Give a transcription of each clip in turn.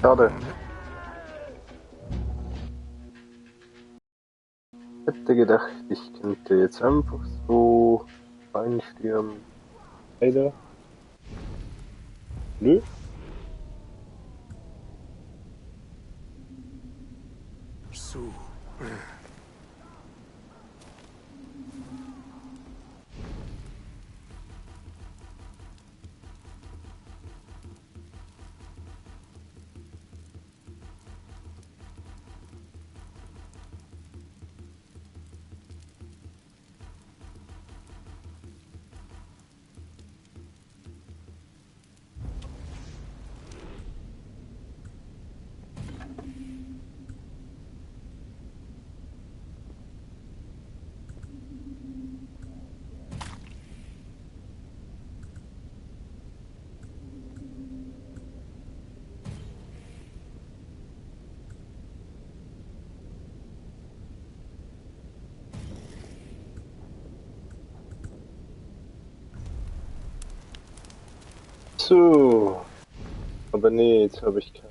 Schade. Hätte gedacht, ich könnte jetzt einfach so reinstürmen. Leider. Nö. So. So. Aber nee, jetzt habe ich keinen.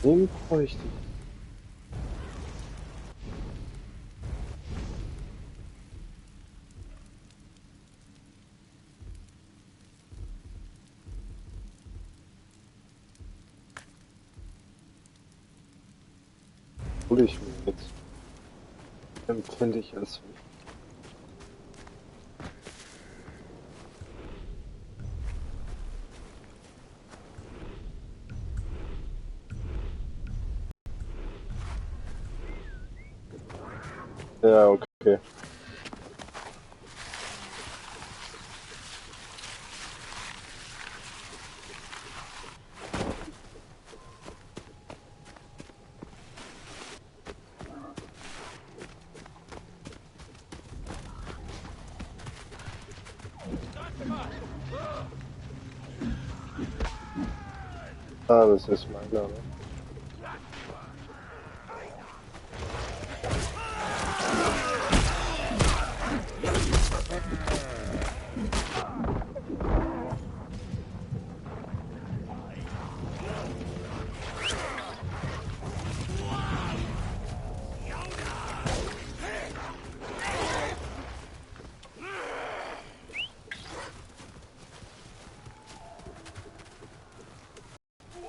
Den bräuchte ich. Hol ich mir jetzt. Empfinde ich als wichtig. Ja, okay. Ah, das ist meiner, ne?